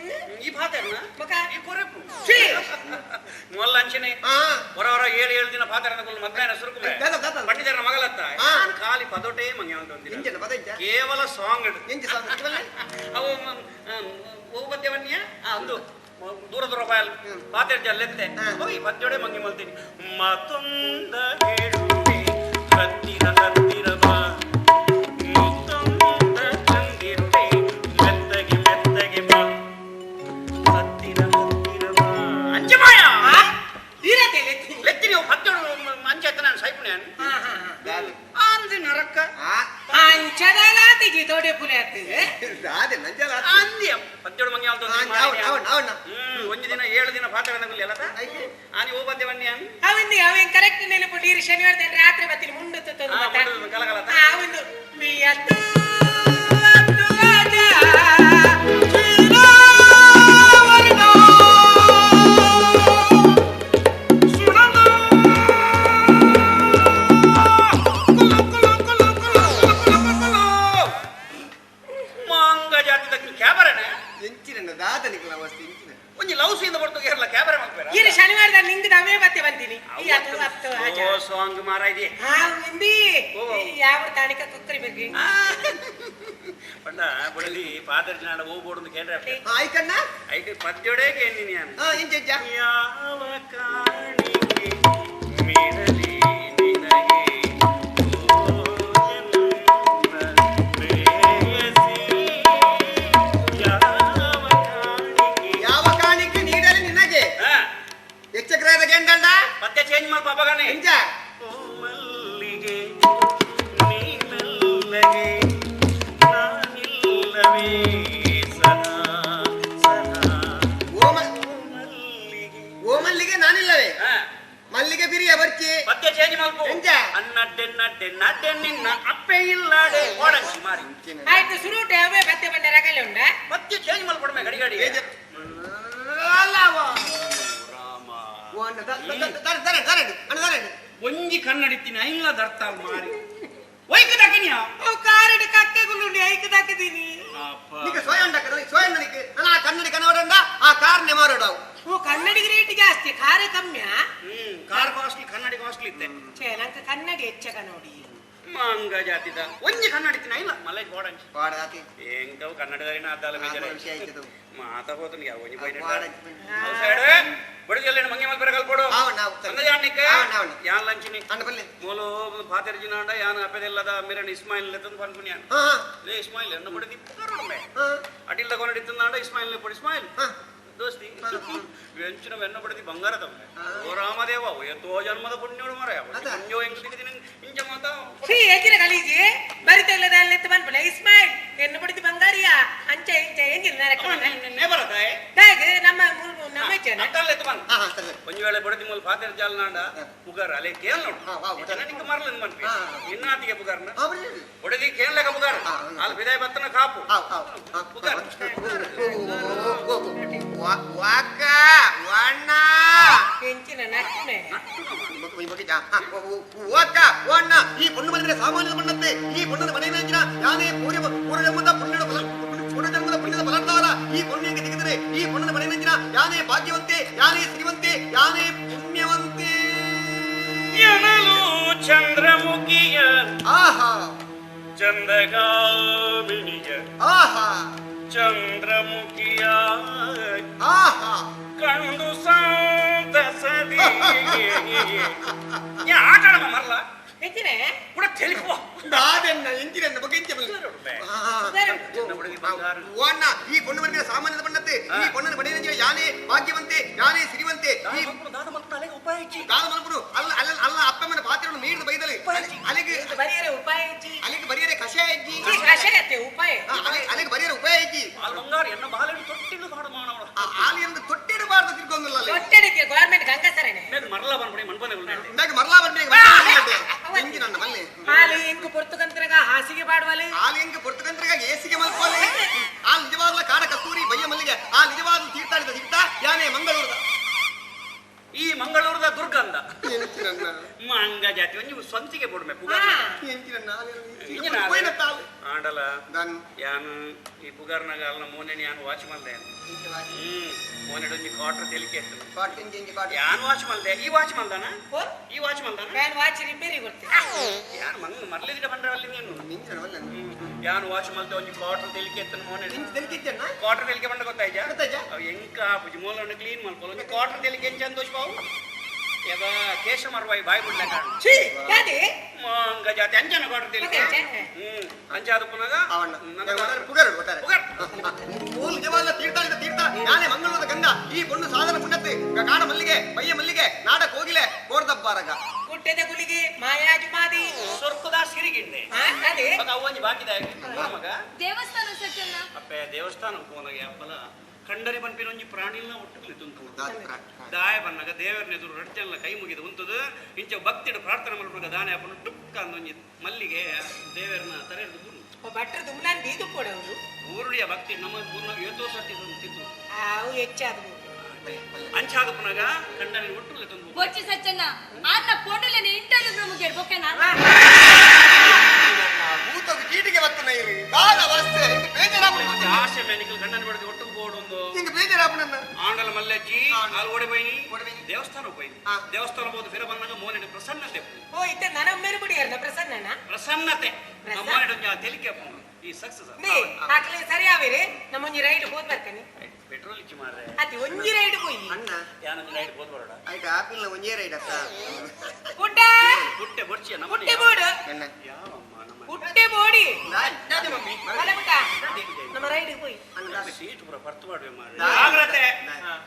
ಈ ಭಾತೇರ್ನ ಮಗ ಈ ಕೊರೆಪು ಮೊಲ್ಲ ಅಂಚನೆ ಹೊರ ಹೊರ ಏಳು ಏಳು ದಿನ ಭಾತೇರನ ಕೊಲ್ಲು ಮಧ್ಯಾಹ್ನ ಸುರುಕುಮೆ ಪಟ್ಟಿದಾರನ ಮಗಲತ್ತ ಖಾಲಿ ಪದೋಟೇ ಮಂಗೆ ಒಂದು ಕೇವಲ ಸಾಂಗ್ ಅವು ಓ ಪದ್ಯವನ್ಯ ಅಂದು ದೂರ ದೂರ ಬಾಯಲ್ ಪಾತೆರ್ ಜಲ್ಲೆತ್ತೆ ಹೋಗಿ ಪದ್ಯೋಡೆ ಮಂಗಿ ಮಲ್ತೀನಿ ಮತ್ತೊಂದ ಹೇಳುವೆ ಹತ್ತಿರ ಹತ್ತಿರ ಬಾ ಮುತ್ತೊಂದ ಚಂದಿರುವೆ ಮೆತ್ತಗೆ ಮೆತ್ತಗೆ ಬಾ ಹತ್ತಿರ ಹತ್ತಿರ ಬಾ ಅಂಜಮಾಯ ಲೆತ್ತಿ ನೀವು ಪದ್ಯೋಡು ಅಂಚೆ ನಾನು ಸೈಪುಣೆ ಅಂದಿ ನರಕ್ಕ ಅಂಚದಲಾತಿಜಿ ತೋಡೆ ಪುಲೆ ಅಂದಿ ಪದ್ಯೋಡು ಮಂಗಿ ಒಂಜಿ ದಿನ 7 ದಿನ ಪಾತ್ರ ಅಲ್ಲ ಆನಿ ಓ ಪದ್ಯವನ್ಯ ಅವಂದಿ ಅವೇನ್ ಕರೆಕ್ಟ್ ನೆನಪು ನೀರು ಶನಿವಾರ ದಿನ ರಾತ್ರಿ ಬತ್ತೀನಿ ಮುಂಡು ಅವಂದು ಒಂಜಿ ಲವ್ ಸೀನ್ ಬರ್ತದೆ ಕೇರಳ ಕ್ಯಾಬರೆ ಮಾಡ್ಬೇಡ ಇರು ಶನಿವಾರದ ನಿಂಗೆ ನಾವೇ ಮತ್ತೆ ಬಂತೀನಿ ಓ ಸಾಂಗ್ ಮಾರ ಇದೆ ಹಾ ಹಿಂದಿ ಯಾವ ತಾಣಿಕ ಕುಕ್ಕರಿ ಬಗ್ಗೆ ಬಣ್ಣ ಬಡಲಿ ಫಾದರ್ ಜನ ಹೋಗ್ಬೋಡು ಕೇಂದ್ರ ಆಯ್ಕಣ್ಣ ಐಕೆ ಪದ್ಯೋಡೆ ಕೇಂದಿನಿ ಯಾವ ಕಾಣಿಕೆ ಮೇಡಲಿ ನಿನಗೆ ಯಾವ ಕಾಣಿಕೆ ನೀಡಲಿ ನಿನಗೆ ಯಕ್ಷಗ್ರಹದ ಗೆಂಡಣ್ಣ ಮತ್ತೆ ಚೇಂಜ್ ಮಾಡು ಪಾಪಗಾನೆ ಎಂಜ ಓ ಮಲ್ಲಿಗೆ ನೀನಲ್ಲಗೆ ನಾನಿಲ್ಲವೇ ಸದಾ ಸದಾ ಓ ಮಲ್ಲಿಗೆ ನಾನಿಲ್ಲವೇ ಮಲ್ಲಿಗೆ ಬಿರಿಯ ಬರ್ಚಿ ಮತ್ತೆ ಚೇಂಜ್ ಮಾಡ್ಕೊ ಎಂಜ ಅನ್ನಡ್ಡೆ ನಡ್ಡೆ ನಡ್ಡೆ ನಿನ್ನ ಅಪ್ಪೆ ಇಲ್ಲಾಡೆ ಓಡಂಚಿ ಮಾರಿ ಆಯ್ತು ಸುರುಟೆ ಅವೇ ಮತ್ತೆ ಬಂಡ ರಗಲೆ ಉಂಡ ಮತ್ತೆ ಚೇಂಜ್ ಮಾಡ್ಕೊಡ್ಮೆ ಗಡಿ ಗಡಿ ಒಂಜಿ ಕನ್ನಡಿತ್ತೀನಿ ಐನ್ಲ ದರ್ತ ಮಾರಿ ಒಯ್ಕ ದಕ್ಕಿನಿಯ ಕಾರಡು ಕಕ್ಕೆ ಗುಂಡು ಐಕ ದಕ್ಕಿದೀನಿ ನಿಕ ಸೋಯಂಡ ಸೋಯಂಡ ನಿಕ್ಕೆ ನನ್ನ ಆ ಕನ್ನಡಿ ಕನ್ನಡ ಆ ಕಾರ್ನೆ ಮಾರೋಡು ಓ ಕನ್ನಡಿಗೆ ರೇಟ್ ಜಾಸ್ತಿ ಕಾರೇ ಕಮ್ಮಿಯ ಕಾರ್ ಕಾಸ್ಟ್ಲಿ ಕನ್ನಡಿ ಕಾಸ್ಟ್ಲಿ ಇತ್ತೆ ಛೇ ನಂಗೆ ಕನ್ನಡಿ ಹೆಚ್ಚಗ ನೋಡಿ ಮಂಗ ಜಾತಿದ ಒಂಜಿ ಕನ್ನಡಿತಿನ ಇಲ್ಲ ಮಲೆ ಗೋಡಂಚಿ ವಾಡಾತಿ ಎಂಕವು ಕನ್ನಡದರಿನ ಅದ್ದಾಲ ಬೇಜಾರ ಮಾತಾ ಹೋತನಿಗೆ ಯಾವ ಒಂಜಿ ಬೈನ ಸೈಡ್ ಬಡಿದಲ್ಲ ಮಂಗೆ ಮಲ್ ಬರಗಲ್ ಕೊಡು ಸಂದಜಾಣಿಕ ಯಾನ್ ಲಂಚಿನಿ ಅಣ್ಣ ಬಲ್ಲೆ ಮೂಲು ಪಾತೆರ್ಜಿನಾಂಡ ಯಾನ್ ಅಪ್ಪೆದೆಲ್ಲದ ಮಿರನ್ ಇಸ್ಮಾಯಿಲ್ ಲೆತ್ತಂದು ಪನ್ಪುನಿ ಯಾನ್ ಲೇ ಇಸ್ಮಾಯಿಲ್ ಎನ್ನ ಬಡಿದಿ ಪುಕರುಡುಮೆ ಅಟಿಲ್ದ ಕೊನಡಿತ್ತಂದಾಂಡ ಇಸ್ಮಾಯಿಲ್ ಪೊಡಿ ಇಸ್ಮಾಯಿಲ್ ದೋಸ್ತಿ ವೆಂಚಿನ ಬೆನ್ನ ಬಡಿದಿ ಬಂಗಾರ ತಮ್ಮೆ ಓ ರಾಮದೇವ ಎತ್ತೋ ಜನ್ಮದ ಪುಣ್ಯೋಡು ಮಾರಾಯ ಪುಣ್ಯೋ ಎಂಗ್ ದಿಗಿದಿನ ಇಂಚ ಮಾತಾ ಶ್ರೀ ಎಂಜಿನ ಗಲೀಜಿ ಬರಿತೆಲ್ಲದ ಅಲ್ಲೆತ್ತು ಪನ್ಪುನೆ ಇಸ್ಮಾಯಿಲ್ ಎನ್ನ ಬಡಿದಿ ಬಂಗಾರಿಯಾ ಅಂಚೆ ಇಂಚೆ ಎಂಜಿನ ನರಕ ನೇಬರತಾಯ್ ದಾಗ್ ನಮ್ಮ ನಮ್ಮ ಜನ ಅಟ್ಟಲ್ಲೆತ್ತು ಬನ್ ಒಂಜಿ ವೇಳೆ ಬಡದಿ ಮೂಲ ಫಾತೆರ್ ಜಾಲ್ನಾಂಡ ಪುಗಾರ ಅಲೆ ಕೇಲ್ ನೋಡು ನಿಂಗೆ ಮರಲಂದು ಮನ್ಪಿ ನಿನ್ನಾತಿಗೆ ಪುಗಾರ್ನ ಬಡದಿ ಕೇನ್ಲೆಕ ಪುಗಾರ ಅಲ್ಲಿ ಬಿದಾಯ ಬತ್ತನ ಕಾಪು ಪುಗಾರ ವಾಕ ವಣ್ಣ ಎಂಚಿನ ನಟ್ಟುನೆ ವಾಕ ವಣ್ಣ ಈ ಪೊಣ್ಣು ಬಂದ್ರೆ ಸಾಮಾನ್ಯದ ಬಣ್ಣತ್ತೆ ಈ ಪೊಣ್ಣನ ಮನೆಯ ಯಾನೇ ಪೂರ್ವ ಪೂರ್ವಜನ್ಮದ ಪುಣ್ಯದ ಫಲ ಪೂರ್ವಜನ್ಮದ ಪುಣ್ಯದ ಫಲಾರ್ಥವಲ್ಲ ಈ ಪುಣ್ಯಕ್ಕೆ ತೆಗೆದರೆ ಈ ಪೊಣ್ಣನ ಮನೆಯ ಯಾನೇ ಭಾಗ್ಯವಂತೆ ಯಾನೇ ಸಿರಿವಂತೆ ಯಾನೇ ಪುಣ್ಯವಂತೆ ಎನಲು ಚಂದ್ರಮುಖಿಯ ಆಹಾ ಚಂದಗಾಮಿನಿಯ ಆಹಾ ಚಂದ್ರಮುಖಿಯ ಆಹಾ ಕಂಡು ಸಂತಸದಿ ಆಟ ಆಡಮ ಮರಲ ಎಂಚಿನ ಕೂಡ ತೆಲಿಪೋ ದಾದೆನ್ನ ಎಂಜಿನನ್ನ ಬಗ್ಗೆ ಎಂಚ ಓ ಅಣ್ಣ ಈ ಪೊಣ್ಣು ಮನೆಯ ಸಾಮಾನ್ಯದ ಬಣ್ಣತ್ತೆ ಈ ಪೊಣ್ಣನ ಮನೆಯ ಯಾನೇ ಭಾಗ್ಯವಂತೆ ಯಾನೇ ಸಿರಿವಂತೆ ಈ ದಾದ ಮಲ್ಪುನು ಅಲ್ಲ ಅಲ್ಲ ಅಲ್ಲ ಅಪ್ಪಮ್ಮನ ಪಾತ್ರವನ್ನು ಮೀರಿದ ಬೈದಲಿ ಅಲ್ಲಿಗೆ ಬರಿಯರೆ ಉಪಾಯ ಇಜ್ಜಿ ಅಲ್ಲಿಗೆ ಬರಿಯರೆ ಕಷಾಯ ಇಜ್ಜಿ ಕಷಾಯ ಅತ್ತೆ ಉಪಾಯ ಅಲ್ಲಿಗೆ ಬರಿಯರೆ ಉಪಾಯ ಇಜ್ಜಿ ಬಂಗಾರ ಎನ್ನ ಬಾಲೆಯನ್ನು ತೊಟ್ಟಿಲು ಮಾಡು ಮಾನವಳ ಆಲಿ ಎಂದು ತೊಟ್ಟಿಡಬಾರದು ತಿಳ್ಕೊಂದಿಲ್ಲ ತೊಟ್ಟೆಡಿಗೆ ಗೌರ್ಮೆಂಟ್ ಗಂಗಸರನೆ ಮರಲ ಬಂದ್ಬಿಡಿ ಮನ್ಪನೆ ಇಂದಾಗ ಮರಲಾ ಬರ್ಬೇಕು ಎಂಕಿ ನನ್ನ ಮಲ್ಲೆ ಹಾಲು ಎಂಕ್ ಪೊರ್ತುಕಂತ್ರಗ ಹಾಸಿಗೆ ಪಾಡುವಲು ಹಾಲು ಎಂಕ್ ಪೊರ್ತುಕಂತ್ರಗ ಏಸಿಗೆ ಮಲ್ಪೋಲೆ ಆ ನಿಜವಾದ ಕಾಡ ಕಸ್ತೂರಿ ಬಯ್ಯ ಮಲ್ಲಿಗೆ ಆ ನಿಜವಾದ ತೀರ್ಥಾಡಿದ ತೀರ್ಥ ಯಾನೇ ಮಂಗಳೂರದ ಈ ಮಂಗಳೂರದ ದುರ್ಗಂಧ ಎಂಕಿ ನನ್ನ ಮಂಗ ಜಾತಿ ಒಂಜಿ ಸ್ವಂತಿಗೆ ಬೋಡ್ಮೆ ಆಂಡಲ ಯಾನು ಈ ಪುಗಾರ್ನಾಗ ಅಲ್ಲ ಮೋನೆ ಯಾನು ವಾಚ್ ಮಲ್ದೆ ಮೋನೆಡ್ ಒಂಜಿ ಕ್ವಾರ್ಟರ್ ತೆಲಿಕೆ ಇತ್ತು ಯಾನ್ ವಾಚ್ ಮಲ್ದೆ ಈ ವಾಚ್ ಮಲ್ದಾನ ಈ ವಾಚ್ ಮಲ್ದಾನ ಯಾನ್ ವಾಚ್ ರಿಪೇರಿ ಕೊಡ್ತೆ ಯಾನ್ ಮಂಗ ಮರ್ಲಿದಿಡ ಬಂದ್ರೆ ಅಲ್ಲಿ ನೀನು ಯಾನ್ ವಾಚ್ ಮಲ್ದೆ ಒಂಜಿ ಕ್ವಾರ್ಟರ್ ತೆಲಿಕೆ ಇತ್ತು ಮೋನೆ ಕ್ವಾರ್ಟರ್ ತೆಲಿಕೆ ಬಂಡ ಗೊತ್ತಾಯ್ತಾ ಅವು ಎಂಕ ಪುಜಿ ಮೂಲನ್ನು ಕ್ಲೀನ್ ಮಲ್ಪೊಲ ಒಂಜಿ ಕ್ವಾರ್ಟರ್ ತೆಲಿಕೆ ಎಂಚ ಅಂತೋಷ್ ಬಾವು ಕೇಶ ಮರ್ವಾಯಿ ಬಾಯಿ ಬಿಡ್ಲ ಮಂಗ ಜಾತಿ ಅಂಜನ ಕ್ವಾರ್ಟರ್ ತೆಲಿಕೆ ಅಂಚಾದ ಪುನಗ ನಿಜವಾದ ತೀರ್ಥಾಡಿದ ತೀರ್ಥ ಯಾನೆ ಮಂಗಳೂರದ ಗಂಧ ಈ ಪೊಣ್ಣು ಸಾಧನ ಪುಣ್ಣತ್ತೆ ಕಾಡ ಮಲ್ಲಿಗೆ ಬಯ್ಯ ಮಲ್ಲಿಗೆ ನಾಡ ಕೋಗಿಲೆ ಕೋರ್ದಬ್ಬಾರಗ ಕುಟ್ಟೆದ ಗುಲಿಗೆ ಮಾಯಾಜುಮಾದಿ ಸೊರ್ಕುದ ಸಿರಿಗಿಂಡೆ ಅದೇ ಒಂಜಿ ಬಾಕಿದ ಮಗ ದೇವಸ್ಥಾನ ಸಜ್ಜನ ಅಪ್ಪೆ ದೇವಸ್ಥಾನ ಪೋನಗೆ ಅಪ್ಪಲ ಕಂಡರಿ ಪನ್ಪಿನ ಒಂಜಿ ಪ್ರಾಣಿಲ್ಲ ಒಟ್ಟುಗಲಿ ತುಂತು ದಾಯ ಬನ್ನಗ ದೇವರನ್ನ ಎದುರು ರಡ್ಜಲ್ಲ ಕೈ ಮುಗಿದು ಉಂತದು ಇಂಚ ಭಕ್ತಿಡು ಪ್ರಾರ್ಥನೆ ಮಲ್ಪುಗ ದಾನೆ ಅಪ್ಪನ ಟುಕ್ಕ ಅಂದೊಂಜಿ ಮಲ್ಲಿಗೆ ದೇವರನ್ನ ತರೆದು ಬೂರು ಭಟ್ರು ದುಮ್ನಾನ್ ಬೀದು ಪೋಡವರು ಊರುಳಿಯ ಭಕ್ತಿ ನಮ್ಮ ಪೂರ್ಣ ಏತೋ ಸತಿ ತಿತ್ತು ಅವು ಹೆಚ್ಚಾದ ಅಂಚಾದ ಪುನಗ ಕಂಡರಿ ಒಟ್ಟುಗಲಿ ತಂದು ಬೊಚ್ಚಿ ಸಜ್ಜನ ಆರ್ನ ಪೋಟುಲೇನೆ ಇಂಟರ್ವ್ಯೂ ರೂಮ್ ಗೆಡ್ಬೋಕೆನಾ ಭೂತದ ಕೀಟಿಗೆ ಬರ್ತನ ಇರಿ ದಾದ ವಸ್ತೆ ಇಂದು ಬೇಜಾರಾಪುಣ ಆಸೆ ಮೇನಿಕಲ್ ಗಂಡನ ಬಡದು ಒಟ್ಟುಗು ಬೋಡೊಂದು ಇಂದು ಬೇಜಾರಾಪುಣ ಆಂಡಲ ಮಲ್ಲಜ್ಜಿ ಅಲ್ಲಿ ಓಡಿ పోయి ದೇವಸ್ಥಾನ పోయి ದೇವಸ್ಥಾನ ಹೋದ ಫಿರ ಬಂದಾಗ ಮೋನೆಡ್ ಪ್ರಸನ್ನತೆ ಓ ಇತ್ತ ನನ್ನ ಮೇರೆ ಬಿಡಿಯಾರನ ಪ್ರಸನ್ನನ ಪ್ರಸನ್ನತೆ ಮೋನೆಡ್ ತೆಲಿಕೆ ಈ ಸಕ್ಸಸ್ ನೇ ಹಾಕ್ಲೆ ಸರಿ ಆವಿರೆ ನಮ್ಮೊಂಜಿ ರೈಡ್ ಹೋದ್ ಬರ್ತಾನೆ ಪೆಟ್ರೋಲ್ ಇಚ್ಚಿ ಮಾರ್ರೆ ಅತಿ ಒಂಜಿ ರೈಡ್ ಹೋಯಿ ಅಣ್ಣ ಯಾನೊಂಜಿ ರೈಡ್ ಹೋದ್ ಬರೋಡ ಆಯ್ತು ಆಪಿಲ್ ಒಂಜೇ ರೈಡ್ ಅತ್ತ ಪುಟ್ಟ ಪುಟ್ಟೆ ಬೊರ್ಚಿಯ ನಮ್ಮ ಪುಟ್ಟೆ ಬೋಡು ಅಣ್ಣ ಯಾವಮ್ಮ ನಮ್ಮ ಪುಟ್ಟೆ ಬೋಡಿ ಅಲ್ಲ ಪುಟ್ಟ ನಮ್ಮ ರೈಡ್ ಹೋಯಿ ಸೀಟ್ ಪೂರ ಪರ್ತು ಮಾಡುವೆ ಮಾರ್ರೆ ಜಾಗ್ರತೆ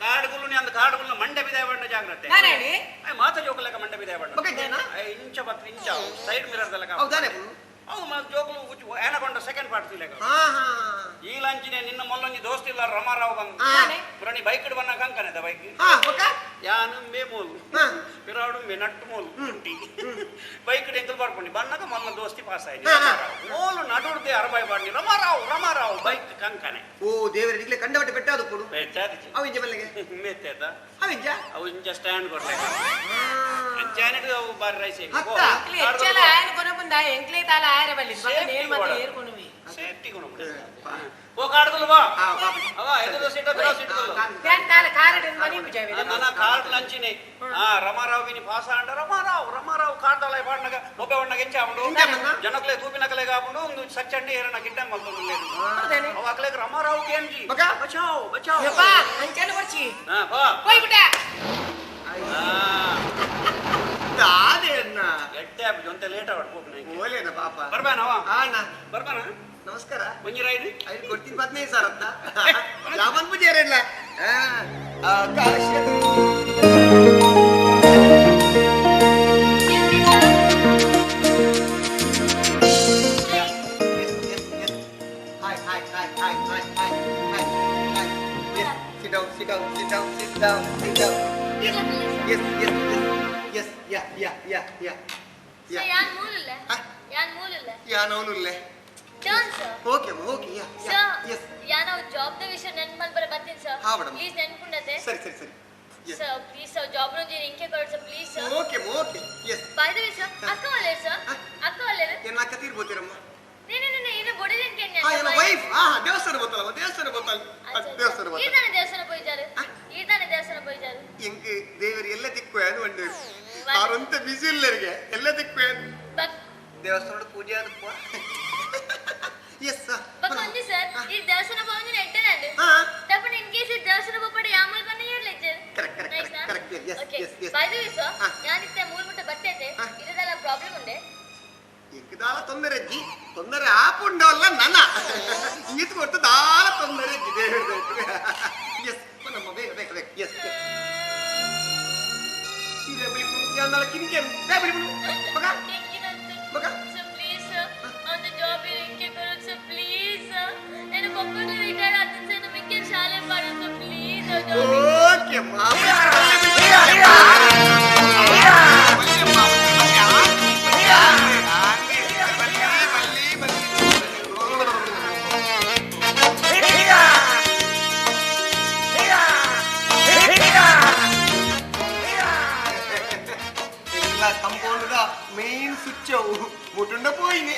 ಕಾಡುಗುಲು ನೀ ಅಂದ ಕಾಡುಗುಲು ಮಂಡೆ ಬಿದಾಯ ಬಣ್ಣ ಜಾಗ್ರತೆ ನಾನು ಹೇಳಿ ಮಾತ ಜೋಕುಲಕ ಮಂಡೆ ಬಿದಾಯ ಬಣ್ಣ ಓಕೆ ಜನ ಇಂಚ ಬತ್ ಇಂಚ ಸೈಡ್ ಮಿರರ್ ದಲಕ ಹೌದಾನೆ ಅವು ಮ ಜೋಕುಲು ಉಚ್ಚು ಆನಕೊಂಡ ಸೆಕೆಂಡ್ ಪಾರ್ಟ್ ತಿಲಕ ಹಾ ಹಾ ಈ ಲಂಚಿನೆ ನಿನ್ನ ಮೊಲ್ಲೊಂಜಿ ದೋಸ್ತಿ ಇಲ್ಲ ರಮಾರಾವ್ ಬಂದು ಪುರಣಿ ಬೈಕ್ ಬನ್ನ ಕಂಕನೆ ಬೈಕ್ ಹಾ ಒಕ್ಕ ಯಾನು ಮೇ ಮೋಲು ಪಿರಾಡು ಮೇ ನಟ್ಟು ಮೋಲು ಕುಂಟಿ ಬೈಕ್ ಎಂಕಲ್ ಬರ್ಕೊಂಡು ಬನ್ನಕ ಮೊನ್ನ ದೋಸ್ತಿ ಪಾಸ್ ಆಯ್ತು ಮೋಲು ನಡುಡ್ದೆ ಅರಬಾಯ್ ಬಾಡ್ನಿ ರಮಾರಾವ್ ರಮಾರಾವ್ ಬೈಕ್ ಕಂಕನೆ ಓ ದೇವರ ಇಗ್ಲೆ ಕಂಡವಟ್ಟೆ ಬೆಟ್ಟ ಅದು ಕೊಡು ಬೆಟ್ಟಾದಿಚ್ಚಿ ಅವು ಇಂಜ ಮಲ್ಲಿಗೆ ಮೆತ್ತೇತ ಅವು ಇಂಜ ಅವು ಇಂಜ ಸ್ಟ್ಯಾಂಡ್ ಕೊಡ್ಲೆ ಅಂಚಾನೆಟ್ ಅವು ಬಾರಿ ರೈಸ್ ಅತ್ತ. ಹೆಚ್ಚಲ ಆಯನ ಕೊನ ಬಂದ ಎಂಕ್ಲೇ ತಾಲ ಆಯರ ಬಲ್ಲಿ ನೇರ್ ಮತ್ತೆ ಏರ್ಕೊನುವಿ ಸೇಫ್ಟಿ ಕೊನ ಓ ಕಾಡ್ದಲ್ಲ ಬಾ ಅವ ಎದುರು ಸೀಟ್ ಹತ್ರ ಸೀಟ್ ಯಾನ್ ತಾಲ ಕಾರಡ್ ಮನಿ ಮುಜಾವೆ ನನ್ನ ಕಾರ್ಡ್ ಲಂಚಿನೆ ಆ ರಮಾರಾವ್ ವಿನಿ ಪಾಸ ಅಂಡ ರಮಾರಾವ್ ರಮಾರಾವ್ ಕಾರ್ಡ್ ಅಲ ಬಾಡ್ನಗ ಒಬ್ಬ ಬಣ್ಣಗ ಎಂಚ ಆಪುಂಡು ಜನಕ್ಲೆ ತೂಪಿನಕಲೆ ಆಪುಂಡು ಒಂದು ಸಚ್ಚಂಡಿ ಹೇರನ ಗಿಡ್ಡ ಮಲ್ತೊಂದು ಅವ ಅಕ್ಲೆ ರಮಾರಾವ್ ಕೇಂಜಿ ಬಕ ಬಚಾವ್ ಬಚಾವ್ ಯಪ್ಪ ಅಂಚನ ಬರ್ಚಿ ಹಾ ಬಾ ಹೋಯ್ ಬಿಟ್ಟ ದಾದೆ ಅಣ್ಣ ಎಟ್ಟೆ ಆಪುಜಿ ಒಂತೆ ಲೇಟ್ ಆವಡ್ ಪೋಪುನ ಓಲೇನ ಪಾಪ ಬರ್ಬಾನವ ಆ ಅಣ್ಣ ಬರ್ಬಾನ ನಮಸ್ಕಾರ ಒಂಜಿ ರೈಡ್ ಐದು ಕೊಡ್ತೀನಿ 15,000 ಅಂತ ಯಾವನ್ ಪೂಜೆ ಇಲ್ಲ ಆಕಾಶ hi hi hi hi hi hi hi hi yes sit down sit down sit down sit down sit down yes yes yes yes yeah yeah yeah yeah yeah ಯಾನ್ ಮೂಲುಲ್ಲ ಯಾನ್ ಮೂಲುಲ್ಲ ಯಾನ್ ಅವನುಲ್ಲೆ turn sir okay okay yeah sir yes ಯಾನ್ ಅವು job the ವಿಷಯ ನೆನ್ ಮಲ್ಪರೆ ಬರ್ತೀನಿ sir ha madam please ನೆನ್ಪುಂಡತೆ ಸರಿ ಸರಿ ಸರಿ yes sir please sir job ನು ಇಂಕೆ ಕೊಡ್ sir please sir okay okay yes by the way sir ಅಕ್ಕ ಒಲ್ಲೇರು ಸರ್ ಅಕ್ಕ ಒಲ್ಲೇರು ಏನ್ ಅಕ್ಕ ತೀರ್ಬೋತೀರಮ್ಮ ನೇ ನೇ ನೇ ಏನು ಬೊಡಿದಿನ್ ಕೆನ್ನೆ ಹಾ ಏನ ವೈಫ್ ಹಾ ದೇವಸ್ಥಾನ ಗೊತ್ತಲ್ಲ ದೇವಸ್ಥಾನ ಗೊತ್ತಲ್ಲ ದೇವಸ್ಥಾನ ಗೊತ್ತಲ್ಲ ಈದಾನೆ ದೇವಸ್ಥಾನ ಪೋಯಿಜಾರು ಈದಾನೆ ದೇವಸ್ಥಾನ ಪೋಯಿಜಾರು ಎಂಕ್ ದೇವರು ಎಲ್ಲ ದಿಕ್ಕು ಅದು ಒಂದು ಆರಂತ ಬಿಸಿ ಇಲ್ಲರಿಗೆ ಎಲ್ಲ ದಿಕ್ಕು ದೇವಸ್ಥಾನದ ಪೂಜೆ ಅದಪ್ಪ ಎಸ್ ಸರ್ ಬಕ್ಕ ಒಂಜಿ ಸರ್ ಈ ದೇವಸ್ಥಾನ ಪೋವಂಜಿ ಎಡ್ಡೆ ಹಾ ತಪ್ಪಣ ಇನ್ ಕೇಸ್ ಈ ದೇವಸ್ಥಾನ ಪೋಪಡ ಯಾಮೂಲ್ ಬನ್ನ ಇರ್ಲಿಜ್ಜೆ correct correct correct yes yes yes by the way sir ಯಾನಿತ್ತೆ ಮೂರು ಮುಟ್ಟ ಬರ್ತೈತೆ ಇದೆಲ್ಲ ಪ್ರಾಬ್ಲಮ್ ಉಂಡೆ ಎಂಕ್ ದಾಲ ತೊಂದರೆ ಅಜ್ಜಿ ತೊಂದರೆ ಆಪುಂಡವಲ್ಲ ನನ್ನ ಈತ್ ಕೊಟ್ಟು ದಾಲ ತೊಂದರೆ ಅಜ್ಜಿ ದೇವರು ಎಸ್ ನಮ್ಮ ಬೇಗ ಬೇಗ ಬೇಗ ಎಸ್ ಸೀರೆ ಬಿಳಿ ಯಾನಲ ಕಿನ್ಕೆ ಬೇ ಬಿಳಿ ಮಗ ಮಗ ಸರ್ ಪ್ಲೀಸ್ ಸರ್ ಒಂದು ಜಾಬ್ ಇಂಕೆ ಕೊಡು ಸರ್ ಪ್ಲೀಸ್ ಸರ್ ನಾನು ಪಪ್ಪಗೆ ರಿಟೈರ್ ಆಗ್ತೀನಿ ಸರ್ ನಮಗೆ ಶಾಲೆ ಮಾಡು ಸರ್ ಪ್ಲೀಸ್ ಓಕೆ ಮಾಮ. Class compound the main switch ಅವು ಮುಟುಂಡ ಪೋಯಿನಿ.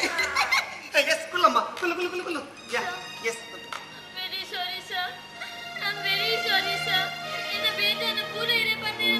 S ಕುಲ್ಲಮ್ಮ, Kullu Kullu Kullu Kullu. Yeah yes. Very sorry sir, I am very sorry sir. ಇನ್ನ ಬೇಜಾನ ಪೂರ ಇರೆ ಬಂದಿರ.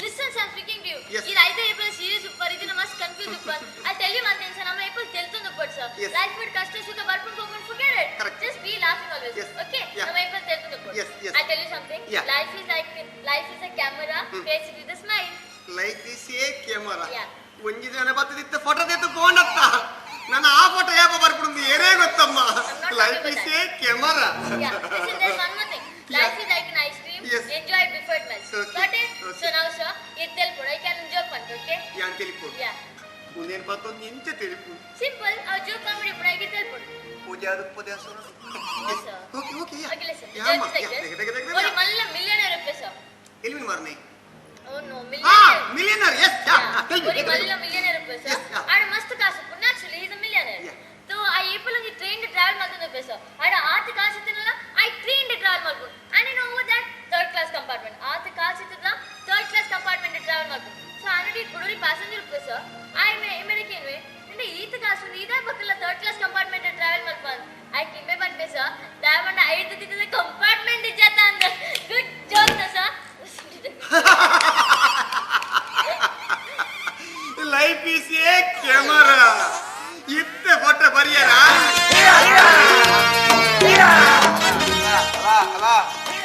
Listen, sir, I'm speaking to you. Yes. ಈ ರೈತ ಏಪ್ರಿಲ್ ಸೀರಿಯಸ್ ಉಪ್ಪರ್ ಇದನ್ನ ಮಸ್ತ್ ಕನ್ಫ್ಯೂಸ್ ಉಪ್ಪರ್. I tell you one thing, sir, ನಮ್ಮ ಏಪ್ರಿಲ್ ತೆಲ್ತೊಂದು ಉಪ್ಪರ್ sir. Yes. Life with ಕಷ್ಟ ಸುಖ ಬರ್ಪುಂಡು ಪೋಪುಂಡು forget it. Correct. Just be laughing always. Yes. Okay? Yeah. ನಮ್ಮ ಏಪ್ರಿಲ್ ತೆಲ್ತೊಂದು ಉಪ್ಪರ್. Yes, yes. I tell you something. Yeah. Life is like life is a camera. Face it with a smile. Life is a camera. Yeah. ಒಂಜಿ ಜನ ಬತ್ತದಿತ್ತ photo ತೆತ್ತು ಪೋಂಡತ್ತ ನಾನು ಆ photo ಯಾಪ ಬರ್ಪುಂಡು ಏರೇ ಗೊತ್ತಮ್ಮ. Life is a camera. Yeah. Listen, there's one more thing. Life is like an ice cream. Yes. Enjoy it before it melts. Okay. Got it? Okay. So now, sir, you tell put. I can joke one, okay? ಯಾನ್ ತೆಲಿಪು Yeah. ಮುಂದೇನು ಪತ್ತೊಂದು ಇಂಚ ತೆಲಿಪು. Simple. Our joke comedy put. I can tell put. ಪೂಜೆ ಅದು ಪೂಜೆ Yes, sir. Okay okay yeah. Okay, listen. Yeah Joke ಅಮ್ಮ is like this. ತೆಗೆ ತೆಗೆ ಒರಿ ಮಲ್ಲ millionaire ಇಪ್ಪೆ sir. ಎಲ್ಲಿ ಮಾರ್ನೆ? Oh no, ಹಾ millionaire. Millionaire. Yes yeah tell me. ಒರಿ ಮಲ್ಲ millionaire ಇಪ್ಪೆ sir. Yes, yeah. ಆಡ ಮಸ್ತ್ ಕಾಸು ಉಪ್ಪು. Naturally, he's a millionaire. Yeah. So ಆ ಏಪಲ್ ಒಂಜಿ ಟ್ರೈನ್ ಟ್ರಾವೆಲ್ ಮಲ್ತೊಂದು ಇಪ್ಪೆ ಸರ್. ಆಡ ಆತ್ ಕಾಸು ಇತ್ತಿನಲ್ಲ I train travel ಮಲ್ಪು. And you know that third class compartment. ಆತ್ ಕಾಸು ಇತ್ತಿನ ಥರ್ಡ್ ಕ್ಲಾಸ್ ಕಂಪಾರ್ಟ್ಮೆಂಟ್ ಟ್ರಾವೆಲ್ ಮಲ್ಪು. ಸೊ ಆನಡಿ ಕುಡೋರಿ ಪ್ಯಾಸೆಂಜರ್ ಇಪ್ಪೆ ಸರ್. I May ಇಮೆಡೆ ಕೇನ್ವೆ ನಿಂದ ಈತ ಕಾಸು ಈದ ಬಕ್ಕಲ್ಲ ಥರ್ಡ್ ಕ್ಲಾಸ್ ಕಂಪಾರ್ಟ್ಮೆಂಟ್ ಟ್ರಾವೆಲ್ ಮಲ್ಪ. I ಕಿಂಬೆ ಬಂದೆ ಸರ್. ದಾವಂಡ ಐದು ದಿನದ ಕಂಪಾರ್ಟ್ಮೆಂಟ್ ಇಜ್ಜಾತ ಅಂದ. Good joke sir. Life is a camera. ಇತ್ತೆ ಫೋಟೋ ಬರಿಯರ.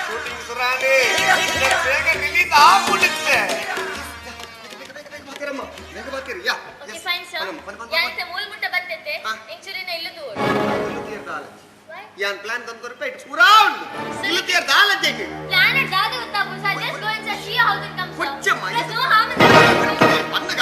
ಶೂಟಿಂಗ್ ಸುರಾಣಿ ಬೇಗ ರಿಲೀಸ್ ಆಗ್ಬಿಡುತ್ತೆ. ಬೇಗ ಬೇಗ ಬಾತೀರಿ. ಯಾ ಓಕೆ ಫೈನ್ ಸರ್. ಯಾನಿತ ಮೂಲ ಮುಟ್ಟ ಬರ್ತೈತೆ. ಇಂಚುರಿನ ಇಲ್ಲದು ಯಾನ್ ಪ್ಲಾನ್ ತಂದು ರೂಪಾಯಿ ಪೂರಾ ಉಂಟು ಇಲ್ಲಿ ತೇರ್ ದಾಲಜ್ಜೆಗೆ ಪ್ಲಾನ್ ದಾದ ಗೊತ್ತಾಪು sir. Just go and sir see how it comes. ಕೊಚ್ಚಮ್ಮ no harm. ಬಂದಾಗ